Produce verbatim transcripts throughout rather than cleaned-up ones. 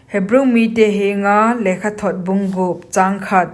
Hebrew mite henga lekhathot bung gup chang khat.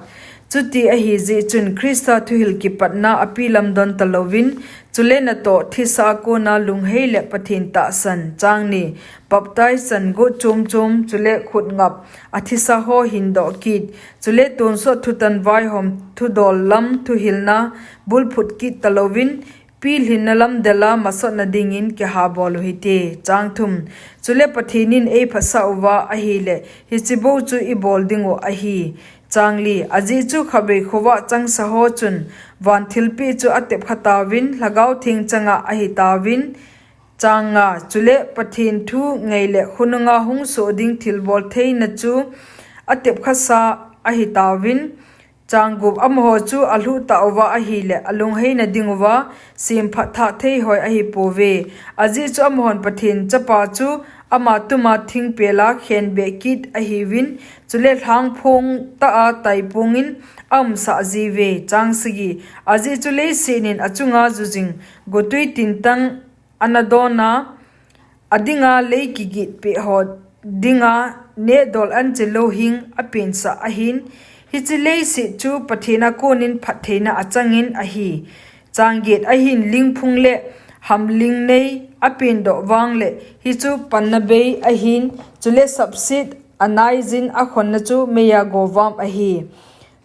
Chuti ahi jeh chun Christa thuhil kipatna api lamdon talouvin, chule natoh thisa a kona lunghei le Pathen tahsan, chang ni, baptize chan got chom chom, chule khut ngap a thisa ho hin doh kit, chule tonsot thutan vaihom thudol lam thuhilna bulphut kit talouvin, pilhinna lamdela masotna dingin kihabol u hite. Chang thum. Chule Pathen in eiphasah uva ahile, hiche bou chu ibol dingu ahi. Chang li. Ajeh chu khatvei khovah changsa ho chun, van thilpeh chu atepkha tauvin, Lhagao Theng changa ahi tauvin, chang nga. Chule Pathen thu ngei le khonunga hung soh ding thilbol theina chu atepkhasa ahi tauvin, chang gup. Amaho chu alhuh tauva ahile, alungheina dinguva semphat thah thei hoi ahipouve. Ajeh chu amahon Pathen Chapa chu ama tuma thingpela khenbeh kit ahiuvin, chule lhangphong tah a taipongin aumsah jiuve. Chang sagi. Ajeh chu leiset in achunga jujing gotwi tintang ana dona, adinga lei kigitpeh ho dinga nehdol anche louhing apensah ahin, hiche leiset chu Pathen a konin phattheina achangin ahi. Chang get. Ahin lingphung le hamling nei apendoh vangle, hichu panna bei ahin, chule sapset anaiyin akhonna chu meiya govam ahi.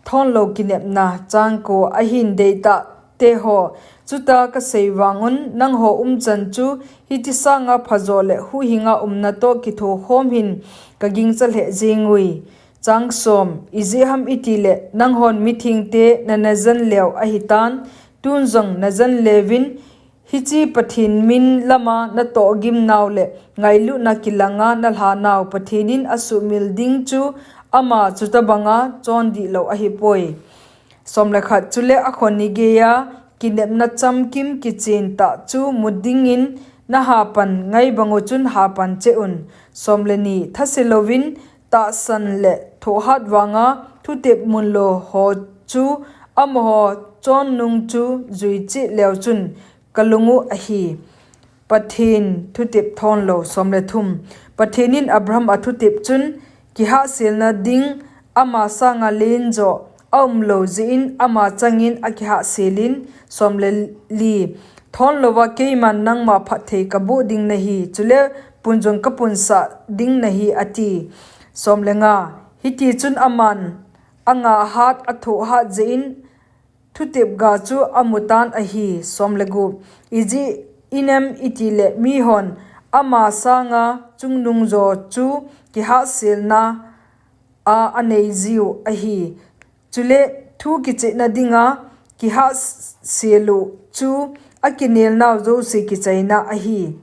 Thonlou kinepna. Chang ko. Ahin deitah teho, chuta kasei vangun, nangho umchan chu hiti sanga phajo le huhhinga umna toh kithokhom hin kagingcha lheh jengui. Chang som. Ijeh ham itile, nanghon mithengte nanajan leu ahitan, tun jong najan leuvin, hiche Pathen min lama natoh gimnau le ngailutna kilanga nalhanau Pathen in asuhmil ding chu ama chutabanga chondihlou ahipoi. Som le khat. Chule akhonni geiya kinepna chamkim kichen tah chu mudingin nahapan ngai bangu chun hapan cheh un. Som le ni. Thase louvin tahsan le thohhat vanga thutep munlo ho chu amaho chonnung chu juicheh leu chun kalungu ahi. Pathen thutep thonlou. Som le thum. Pathen in Abraham a thutep chun kihahselna ding ama sanga lenjo aumlou jeh in ama changin akihahselin. Som le li. Thonlouva keiman nangma phatthei kaboh ding nahi, chule pun jong kapunsah ding nahi ati. Som le nga. Hitichun aman angahat athohhat jeh in thutep ga chu amutan ahi. Som le gup. Ijeh inem itile mihon ama sanga chungnungjo chu kihahselna a aneijiu ahi. Chule thu kichehna dinga kihahselu chu akinelnau jouse kichaina ahi.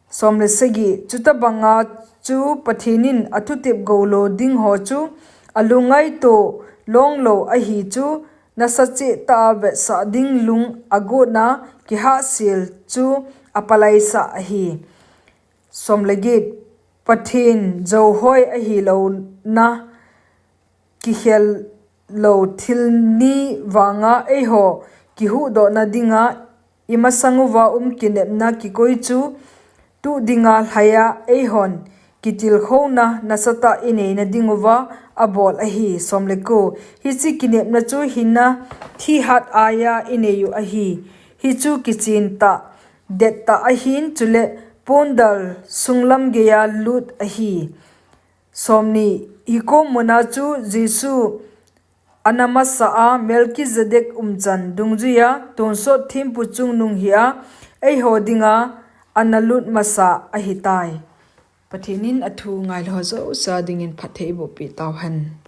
Som le sagi. Chutabanga chu Pathen in athutep goulo dingho chu alungngaito longlou ahi chu nasacheh tah a vetsah ding lung agotna kihahsel chu apalaisah ahi. Som le get. Pathen jouhoi ahilouna kikhel lou thil ni vanga eiho kihuhdohna dinga imasanguva um kinepna kikoi chu tuh dinga lhaiya eihon kitilkhouna nasatah ineina dinguva abol ahi. Som le ko. Hiche kinepna chu hinna thihat aiya ineiyu ahi. Hichu kichen tah, dettah ahin, chule pondal sunglam geiya lut ahi. Somni. Hikom muna chu Jesu ana masah a Melchizedek umchan dungjuiya tonsot thempu chungnung hia eiho dinga ana lut masa ahitai. Pathen in athu ngaiho jouse dingin phatthei eibohpeh tauhen.